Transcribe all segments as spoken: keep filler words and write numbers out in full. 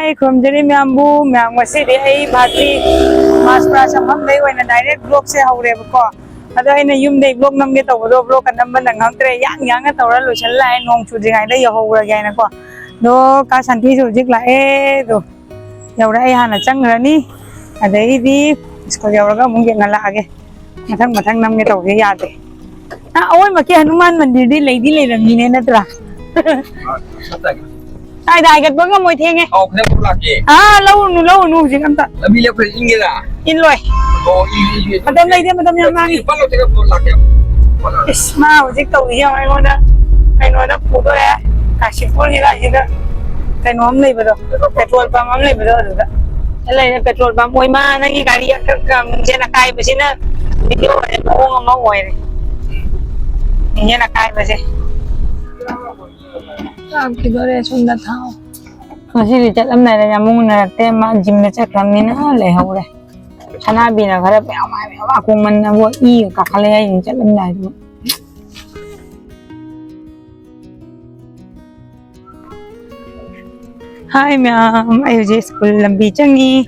ꯑꯩ ꯈꯨꯔꯨꯝꯖꯔꯤ ꯃꯌꯥꯝꯕꯨ꯫ ꯃꯌꯥꯝ, ꯉꯁꯤꯗꯤ ꯑꯩ ꯚꯥꯇꯤ ꯃꯥꯁꯄ꯭ꯔꯥ ꯆꯪꯐꯝꯗꯩ ꯑꯣꯏꯅ direct vlogꯁꯦ ꯍꯧꯔꯦꯕꯀꯣ꯫ ꯑꯗꯣ ꯑꯩꯅ ꯌꯨꯝꯗꯩ vlog ꯅꯝꯒꯦ ꯇꯧꯕꯗꯣ vlogꯀ ꯅꯝꯕ ꯅꯪꯍꯧꯗ꯭ꯔꯦ꯫ ꯌꯥꯡ ꯌꯥꯡꯅ ꯇꯧꯔ ꯂꯣꯏꯁꯜꯂ ꯂꯥꯛꯑꯦ, ꯅꯣꯡ ꯆꯨꯗ꯭ꯔꯤꯉꯩꯗ ꯌꯧꯍꯧꯔꯒꯦ ꯍꯥꯏꯅꯀꯣ꯫ ꯑꯗꯣ ꯀꯥ ꯁꯥꯟꯇꯤꯁꯨ ꯍꯧꯖꯤꯛ ꯂꯥꯛꯑꯦ꯫ ꯑꯗꯣ ꯌꯧꯔꯦ, ꯑꯩ ꯍꯥꯟꯅ ꯆꯪꯈ꯭ꯔꯅꯤ꯫ ꯑꯗꯩꯗꯤ ꯁ꯭ꯀꯨꯜ ꯌꯧꯔꯒ ꯑꯃꯨꯛ ꯌꯦꯡꯍꯜꯂꯛꯑꯒꯦ꯫ ꯃꯊꯪ ꯃꯊꯪ ꯅꯝꯒꯦ ꯇꯧꯕꯁꯦ ꯌꯥꯗꯦ꯫ ꯑ, ꯑꯋꯣꯏꯃꯛꯀꯤ ꯍꯅꯨꯃꯥꯟ ꯃꯟꯗꯤꯔꯗꯤ ꯂꯩꯗꯤ ꯂꯩꯔꯝꯃꯤꯅꯦ ꯅꯠꯇ꯭ꯔꯥ? ꯀꯥꯏꯗ ꯍꯥꯏꯒꯠꯄ ꯉꯝꯃꯣꯏ, ꯊꯦꯡꯉꯦ꯫ ꯑꯧ, ꯈꯤꯇꯪ ꯄꯨꯔꯛꯀꯦ꯫ ꯑꯥ, ꯂꯧꯔꯨꯅꯨ, ꯂꯧꯔꯨꯅꯨ ꯍꯧꯖꯤꯛ ꯑꯝꯇ꯫ ꯂꯝꯕꯤ ꯂꯦꯞꯈ꯭ꯔꯗꯤ ꯏꯪꯒꯦꯗ꯫ ꯏꯜꯂꯣꯏ꯫ ꯑꯣ, ꯏ, ꯏ, ꯏ꯫ ꯃꯇꯝ ꯂꯩꯇꯦ, ꯃꯇꯝ ꯌꯥꯝ ꯃꯥꯡꯉꯤ꯫ ꯄꯠꯂꯣ, ꯊꯦꯡꯉꯦ, ꯄꯨꯔꯛꯀꯦ꯫ ꯄꯠꯂꯣ꯫ ꯏꯁ, ꯃꯥ ꯍꯧꯖꯤꯛ ꯇꯧꯔꯤꯁꯦ ꯌꯦꯡꯉꯣ, ꯑꯩꯉꯣꯟꯗ ꯀꯩꯅꯣꯗ ꯄꯨꯗꯣꯔꯦ꯫ ꯀꯥꯁꯤꯄꯨꯔꯒꯤ ꯂꯥꯏꯁꯤꯗ ꯀꯩꯅꯣ ꯑꯃ ꯂꯩꯕꯗꯣ, petrol pump ꯑꯃ ꯂꯩꯕꯗꯣ ꯑꯗꯨꯗ꯫ ꯂꯩꯔꯦ, petrol pump꯫ ꯑꯣꯏꯃꯥ, ꯅꯪꯒꯤ ꯒꯥꯔꯤ ꯑꯀ-, ꯀ-, ꯏꯟꯖꯤꯟ ꯑꯀꯥꯏꯕꯁꯤꯅ video ꯁꯦ ꯃꯑꯣꯡ ꯑꯃ ꯑꯣꯏꯔꯦ꯫ ꯏꯟꯖꯤꯟ ꯑꯀꯥꯏꯕꯁꯦ꯫ ꯂꯥꯛꯈꯤꯗꯣꯔꯦ ꯁꯣꯝꯗ ꯊꯥꯎ꯫ ꯉꯁꯤꯗꯤ ꯆꯠꯂꯝꯗꯥꯏꯗ ꯌꯥꯝ ꯎꯅꯔꯛꯇꯦ, ꯃꯥ gymꯗ ꯆꯠꯈ꯭ꯔꯕꯅꯤꯅ ꯂꯩꯍꯧꯔꯦ꯫ ꯁꯅꯥꯕꯤꯅ ꯈꯔ ꯃꯌꯥꯝ ꯃꯌꯥꯝ ꯃꯌꯥꯝ ꯀꯣꯡꯃꯟꯅꯕ ꯏꯒ ꯀꯥꯈꯠꯂꯦ ꯑꯩꯅ ꯆꯠꯂꯝꯗꯥꯏꯗ꯫ ꯍꯥꯏ ꯃꯌꯥꯝ, ꯑꯩ ꯍꯧꯖꯤꯛ ꯁ꯭ꯀꯨꯜ ꯂꯝꯕꯤ ꯆꯪꯉꯤ꯫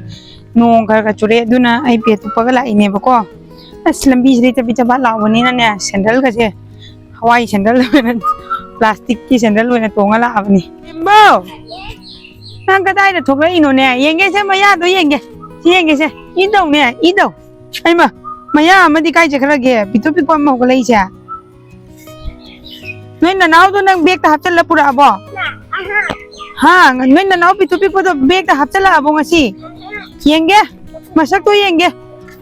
ꯅꯣꯡ ꯈꯔ ꯈꯔ ꯆꯨꯔꯛꯑꯦ, ꯑꯗꯨꯅ ꯑꯩ ꯄꯦꯠ ꯎꯞꯄꯒ ꯂꯥꯛꯏꯅꯦꯕꯀꯣ꯫ ꯑꯁ, ꯂꯝꯕꯤꯁꯤꯗꯤ ꯆꯕꯤꯠ ꯆꯕꯥꯠ ꯂꯥꯎꯕꯅꯤꯅꯅꯦ, ꯁꯦꯟꯗꯜꯒꯁꯦ ꯍꯋꯥꯏ ꯁꯦꯟꯗꯜ ꯑꯣꯏꯅ, plasticꯀꯤ ꯁꯦꯟꯗꯜ ꯑꯣꯏꯅ ꯇꯣꯡꯉ ꯂꯥꯛꯑꯕꯅꯤ꯫ ꯕꯦꯝꯕꯧ! ꯅꯪ ꯀꯗꯥꯏꯗ ꯊꯣꯛꯂꯛꯏꯅꯣꯅꯦ? ꯌꯦꯡꯒꯦꯁꯦ, ꯃꯌꯥꯗꯣ ꯌꯦꯡꯒꯦ꯫ ꯁꯤ ꯌꯦꯡꯒꯦꯁꯦ꯫ ꯏꯗꯧꯅꯦ, ꯏꯗꯧ꯫ ꯍꯩꯃꯥ, ꯃꯌꯥ ꯑꯃꯗꯤ ꯀꯥꯏ ꯆꯠꯈ꯭ꯔꯒꯦ? ꯄꯤꯛꯇ꯭ꯔꯨ ꯄꯤꯛꯄ ꯑꯃ ꯍꯧꯒꯠꯂꯛꯏꯁꯦ꯫ ꯅꯣꯏ ꯅꯅꯥꯎꯗꯣ ꯅꯪ ꯕꯦꯛꯇ ꯍꯥꯞꯆꯜꯂ ꯄꯨꯔꯛꯑꯕꯣ? ꯍꯥ, ꯅꯣꯏ ꯅꯅꯥꯎ ꯄꯤꯛꯇ꯭ꯔꯨ ꯄꯤꯛꯄꯗꯣ ꯕꯦꯛꯇ ꯍꯥꯞꯆꯜꯂꯛꯑꯕꯣ ꯉꯁꯤ? ꯌꯦꯡꯒꯦ, ꯃꯁꯛꯇꯣ ꯌꯦꯡꯒꯦ꯫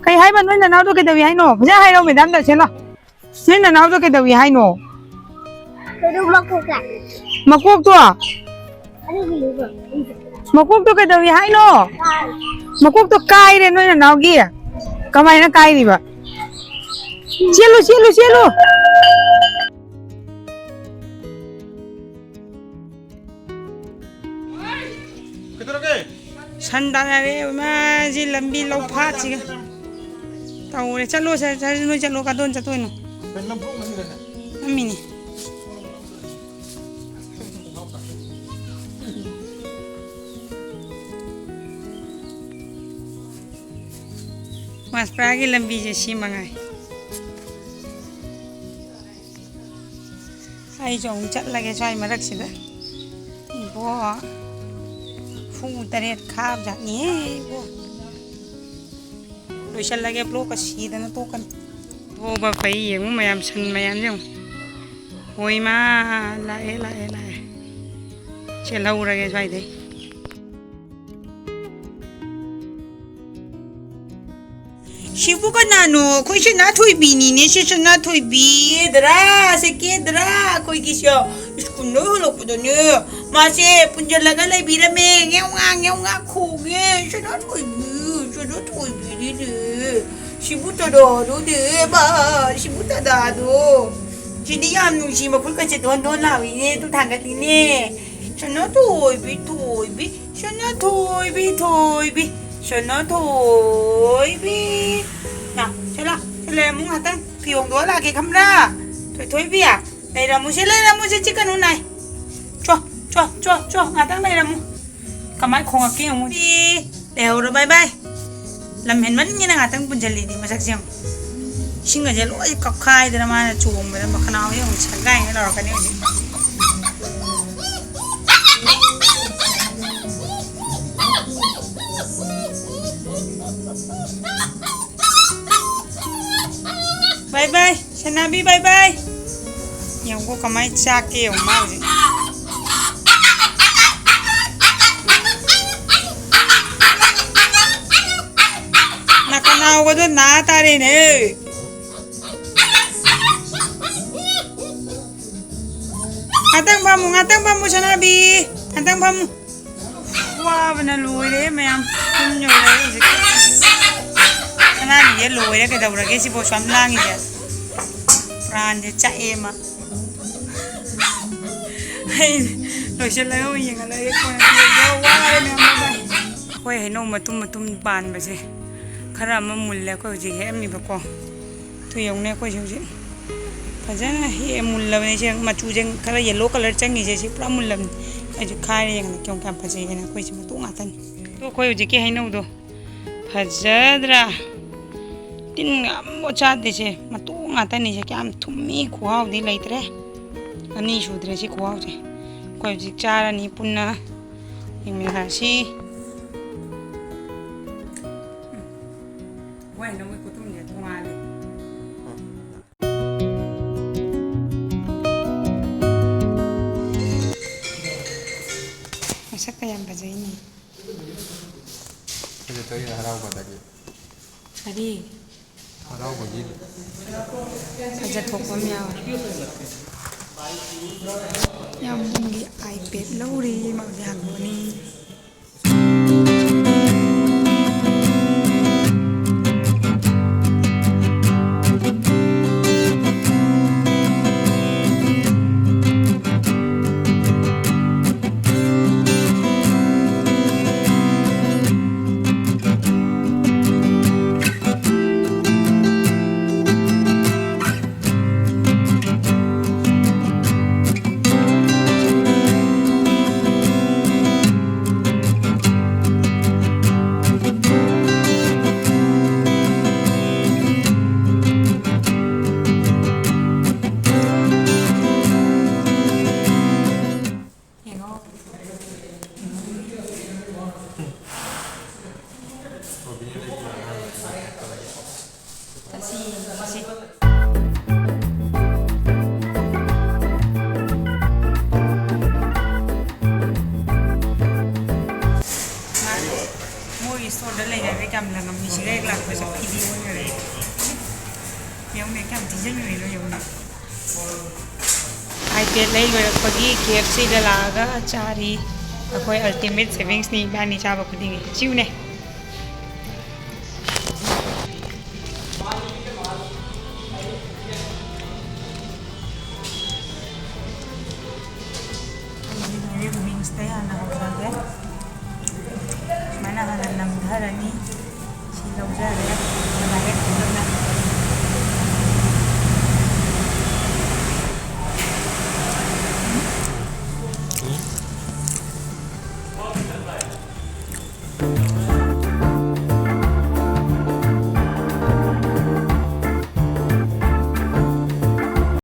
ꯀꯩ ꯍꯥꯏꯕ, ꯅꯣꯏ ꯅꯅꯥꯎꯗꯣ ꯀꯩꯗꯧꯏ ꯍꯥꯏꯅꯣ? ꯐꯖꯅ ꯍꯥꯏꯔꯛꯑꯣ, ꯃꯦꯗꯥꯝꯗ ꯁꯦ ꯂꯥꯎ꯫ ꯅꯣꯏ ꯅꯅꯥꯎꯗꯣ ꯀꯩꯗꯧꯏ ꯍꯥꯏꯅꯣ? ꯀꯩꯅꯣ ꯃꯀꯣꯛꯇ꯫ ꯃꯀꯣꯛꯇꯣ? ꯃꯀꯣꯛꯇꯣ ꯀꯩꯗꯧꯏ ꯍꯥꯏꯅꯣ? ꯃꯀꯣꯛꯇꯣ ꯀꯥꯏꯔꯦ ꯅꯣꯏ ꯅꯅꯥꯎꯒꯤ꯫ ꯀꯃꯥꯏꯅ ꯀꯥꯏꯔꯤꯕ? ꯆꯦꯜꯂꯨ, ꯆꯦꯜꯂꯨ, ꯆꯦꯜꯂꯨ꯫ ꯀꯩꯗꯧꯔꯒꯦ? ꯁꯟ ꯇꯥꯟꯅꯔꯦ, ꯏꯃꯥꯁꯤ ꯂꯝꯕꯤ ꯂꯧꯐꯥꯠꯁꯤꯒ ꯇꯧꯔꯦ꯫ ꯆꯠꯂꯣ, ꯁꯔ, ꯁꯔ, ꯅꯣꯏ ꯆꯠꯂꯣ, ꯀꯗꯣꯟ ꯆꯠꯇꯣꯏꯅꯣ? ꯀꯩꯅꯣ, ꯂꯝ ꯄꯨꯝꯕꯁꯤꯗꯅꯦ? ꯅꯝꯃꯤꯅꯤ꯫ ꯃꯁꯄ꯭ꯔꯥꯒꯤ ꯂꯝꯕꯤꯁꯦ ꯁꯤ ꯃꯉꯥꯏ꯫ ꯑꯩꯁꯨ ꯑꯃꯨꯛ ꯆꯠꯂꯒꯦ ꯁ꯭ꯋꯥꯏ ꯃꯔꯛꯁꯤꯗ꯫ ꯏꯕꯣ, ꯐꯨ ꯇꯔꯦꯠ ꯈꯥꯕꯖꯥꯠꯅꯤꯍꯦ ꯏꯕꯣ꯫ ꯂꯣꯏꯁꯜꯂꯒꯦ, ꯕ꯭ꯂꯣꯛꯀ ꯁꯤꯗꯅ ꯇꯣꯛꯀꯅꯤ꯫ ꯊꯣꯛꯑꯕ ꯐꯩ, ꯌꯦꯡꯉꯨ ꯃꯌꯥꯝ, ꯁꯟ ꯃꯌꯥꯝꯁꯦ ꯌꯦꯡꯉꯨ꯫ ꯍꯣꯏ ꯃꯥ, ꯂꯥꯛꯑꯦ, ꯂꯥꯛꯑꯦ, ꯂꯥꯛꯑꯦ꯫ ꯆꯦꯜꯍꯧꯔꯒꯦ ꯁ꯭ꯋꯥꯏꯗꯩ꯫ ꯁꯤꯕꯨ ꯀꯅꯥꯅꯣ? ꯑꯩꯈꯣꯏ ꯁꯅꯥꯊꯣꯏꯕꯤꯅꯤꯅꯦ, ꯁꯤ ꯁꯅꯥꯊꯣꯏꯕꯤ꯫ ꯀꯦꯗ꯭ꯔꯥ, ꯁꯦ ꯀꯦꯗ꯭ꯔꯥ, ꯑꯩꯈꯣꯏꯒꯤꯁꯦ ꯁ꯭ꯀꯨꯜ ꯂꯣꯏ ꯍꯜꯂꯛꯄꯗꯅꯦ, ꯃꯥꯁꯦ ꯄꯨꯟꯁꯤꯜꯂꯒ ꯂꯩꯕꯤꯔꯝꯃꯦ꯫ ꯉꯦꯎ ꯉꯥ, ꯉꯦꯎ ꯉꯥ ꯈꯣꯡꯉꯦ꯫ ꯁꯅꯥꯊꯣꯏꯕꯤ, ꯁꯅꯥꯊꯣꯏꯕꯤꯅꯤꯅꯦ꯫ ꯁꯤꯕꯨ ꯇꯗꯥꯗꯣꯅꯦ, ꯃꯥ, ꯁꯤꯕꯨ ꯇꯗꯥꯗꯣ꯫ ꯁꯤꯗꯤ ꯌꯥꯝ ꯅꯨꯡꯁꯤ, ꯃꯈꯨꯠꯀꯁꯦ ꯗꯣꯟ ꯗꯣꯟ ꯂꯥꯎꯏꯅꯦ, ꯑꯗꯨ ꯊꯥꯡꯒꯠꯂꯤꯅꯦ꯫ ꯁꯅꯥꯊꯣꯏꯕꯤ, ꯊꯣꯏꯕꯤ, ꯁꯅꯥꯊꯣꯏꯕꯤ, ꯊꯣꯏꯕꯤ, ꯁꯅꯥꯊꯣꯏꯕꯤ꯫ ꯅ, ꯁꯦ ꯂꯥ, ꯁꯦ ꯂꯩꯔꯝꯃꯨ ꯉꯥꯛꯇꯪ꯫ ꯐꯤ ꯍꯣꯡꯗꯣꯛꯑ ꯂꯥꯛꯀꯦ ꯈꯪꯕ꯭ꯔꯥ? ꯊꯣꯏꯊꯣꯏꯕꯤ, ꯂꯩꯔꯝꯃꯨ, ꯁꯦ ꯂꯩꯔꯝꯃꯨ, ꯁꯦ ꯆꯤꯛꯀꯅꯨ ꯅꯥꯏ꯫ ꯆꯣ, ꯆꯣ, ꯆꯣ, ꯆꯣ, ꯉꯥꯛꯇꯪ ꯂꯩꯔꯝꯃꯨ꯫ ꯀꯃꯥꯏ ꯈꯣꯡꯉꯛꯀꯦ ꯌꯦꯡꯉꯨ꯫ ꯂꯩꯍꯧꯔꯣ, ꯕꯥꯏ ꯕꯥꯏ꯫ ꯂꯝ ꯍꯦꯟꯃꯟꯒꯤꯅ ꯉꯥꯛꯇꯪ ꯄꯨꯟꯁꯤꯜꯂꯤꯅꯤ ꯃꯁꯛꯁꯦ ꯌꯦꯡꯉꯨ꯫ ꯏꯁꯤꯡꯒꯁꯦ ꯂꯣꯏ ꯀꯞꯈꯥꯏꯗꯅ ꯃꯥꯅ ꯆꯣꯡꯕꯗ ꯃꯈꯅꯥꯎ ꯌꯦꯡꯉꯨ ꯁꯦꯒꯥꯏꯅ ꯂꯧꯔꯛꯀꯅꯤ ꯍꯧꯖꯤꯛ꯫ ꯕꯥꯏ ꯕꯥꯏ, ꯁꯅꯥꯕꯤ ꯕꯥꯏ ꯕꯥꯏ꯫ ꯌꯦꯡꯉꯨꯀꯣ ꯀꯃꯥꯏ ꯆꯥꯛꯀꯦ ꯌꯦꯡꯉꯨ ꯃꯥ ꯍꯧꯖꯤꯛ꯫ ꯅꯥꯀꯅꯥꯎꯒꯗꯣ ꯅꯥ ꯇꯥꯔꯦꯅꯦ꯫ ꯉꯥꯛꯇꯪ ꯐꯝꯃꯨ, ꯉꯥꯛꯇꯪ ꯐꯝꯃꯨ ꯁꯅꯥꯕꯤ꯫ ꯉꯥꯛꯇꯪ ꯐꯝꯃꯨ꯫ ꯋꯥꯕꯅ ꯂꯣꯏꯔꯦ ꯃꯌꯥꯝ꯫ ꯌꯨꯝ ꯌꯧꯔꯦ ꯍꯧꯖꯤꯛ꯫ ꯁꯅꯥꯕꯤꯁꯦ ꯂꯣꯏꯔꯦ ꯀꯩꯗꯧꯔꯒꯦ ꯁꯤꯕꯨ ꯑꯁꯨꯛ ꯌꯥꯝ ꯂꯥꯡꯉꯤꯁꯦ? ꯄ꯭ꯔꯥꯟꯁꯦ ꯆꯥꯛꯑꯦ ꯃꯥ꯫ ꯑꯩ ꯂꯣꯏꯁꯤꯜꯂꯒ ꯑꯃꯨꯛ ꯌꯦꯡꯍꯜꯂꯒꯦ ꯀꯣꯟꯅ ꯌꯦꯡꯒꯦ꯫ ꯋꯥꯔꯦ ꯃꯌꯥꯝ, ꯕꯥꯏ ꯕꯥꯏ꯫ ꯑꯩꯈꯣꯏ ꯍꯩꯅꯧ ꯃꯇꯨꯝ ꯃꯇꯨꯝ ꯄꯥꯟꯕꯁꯦ ꯈꯔ ꯑꯃ ꯃꯨꯜꯂꯦ ꯑꯩꯈꯣꯏ ꯍꯧꯖꯤꯛ ꯍꯦꯛꯑꯝꯃꯤꯕꯀꯣ꯫ ꯑꯗꯨ ꯌꯦꯡꯉꯨꯅꯦ ꯑꯩꯈꯣꯏꯁꯦ ꯍꯧꯖꯤꯛ ꯐꯖꯅ ꯍꯦꯛꯑꯦ ꯃꯨꯜꯂꯕꯅꯦ꯫ ꯁꯦ ꯃꯆꯨꯁꯦ ꯈꯔ ꯌꯦꯜꯂꯣ ꯀꯂꯔ ꯆꯪꯉꯤꯁꯦ ꯁꯤ ꯄꯨꯔꯥ ꯃꯨꯜꯂꯕꯅꯤ꯫ ꯑꯩꯁꯦ ꯈꯥꯏꯔ ꯌꯦꯡꯉꯦ ꯀꯌꯥꯝ ꯀꯌꯥꯝ ꯐꯖꯩ ꯍꯥꯏꯅ꯫ ꯑꯩꯈꯣꯏꯁꯦ ꯃꯇꯨ ꯉꯥꯛꯇꯅꯤ꯫ ꯑꯗꯣ ꯑꯩꯈꯣꯏ ꯍꯧꯖꯤꯛꯀꯤ ꯍꯩꯅꯧꯗꯣ ꯐꯖꯗ꯭ꯔꯥ? ꯇꯤꯟ ꯑꯃꯐꯥꯎ ꯆꯥꯗꯦꯁꯦ, ꯃꯇꯣꯛ ꯉꯥꯛꯇꯅꯤꯁꯦ꯫ ꯀꯌꯥꯝ ꯊꯨꯝꯃꯤ, ꯈꯨꯍꯥꯎꯗꯤ ꯂꯩꯇ꯭ꯔꯦ꯫ ꯑꯅꯤ ꯁꯨꯗ꯭ꯔꯦ ꯁꯤ ꯈꯨꯍꯥꯎꯁꯦ꯫ ꯑꯩꯈꯣꯏ ꯍꯧꯖꯤꯛ ꯆꯥꯔꯅꯤ ꯄꯨꯟꯅ꯫ ꯌꯦꯡꯃꯤꯟꯅꯔꯁꯤ꯫ ꯋꯥꯏ ꯅꯝꯕꯩ ꯈꯨꯇꯨꯝꯁꯦ ꯇꯣꯉꯥꯜꯂꯦ꯫ ꯃꯁꯛꯀ ꯌꯥꯝ ꯐꯖꯩꯅꯦ꯫ ꯐꯖꯊꯣꯛꯏꯔꯥ ꯍꯔꯥꯎꯕꯗꯒꯤ? ꯀꯔꯤ? ꯍꯔꯥꯎꯕꯒꯤ꯫ ꯐꯖꯊꯣꯛꯄ ꯑꯃ ꯌꯥꯎꯔꯦ꯫ ꯌꯥꯝꯕꯨꯡꯒꯤ iPad ꯂꯧꯔꯤ, ꯃꯥꯁꯦ ꯍꯪꯕꯅꯤ꯫ ꯌꯦꯡꯉꯣ꯫ ꯆꯠꯁꯤ, ꯌꯦꯡꯉꯁꯤ꯫ ꯃꯣꯏꯒꯤ ꯏꯁꯇꯣꯔꯗ ꯂꯩꯅꯔꯦ, ꯌꯥꯝ ꯂꯪꯉꯝꯃꯤ꯫ ꯁꯤꯗ ꯍꯦꯛ ꯂꯥꯛꯄꯁꯦ ꯐꯤꯗꯤ ꯑꯣꯟꯈꯔꯦ꯫ ꯌꯦꯡꯉꯨꯅꯦ, ꯀꯌꯥꯝ ꯊꯤꯖꯤꯟꯈ꯭ꯔꯦꯗꯣ ꯌꯦꯡꯉꯨꯅꯦ꯫ iPad ꯂꯩ ꯂꯣꯏꯔꯛꯄꯒꯤ KFCꯗ ꯂꯥꯛꯑꯒ ꯆꯥꯔꯤ꯫ ꯑꯩꯈꯣꯏ Ultimate Savingsꯅꯤ, ꯏꯕꯥꯅꯤ ꯆꯥꯕ ꯈꯨꯗꯤꯡꯒꯤ꯫ ꯁꯤꯎꯅꯦ꯫ ꯑꯩꯗꯤ ꯂꯣꯏꯔꯦ, ꯋꯤꯡꯁꯇꯩ ꯍꯥꯟꯅ ꯍꯧꯖꯔꯒꯦ꯫ ꯁꯨꯃꯥꯏꯅ ꯍꯥꯟꯅ ꯅꯝꯊꯔꯅꯤ꯫ ꯁꯤ ꯂꯧꯖꯔꯦ꯫ ꯗꯥꯏꯔꯦꯛ ꯐꯖꯅ꯫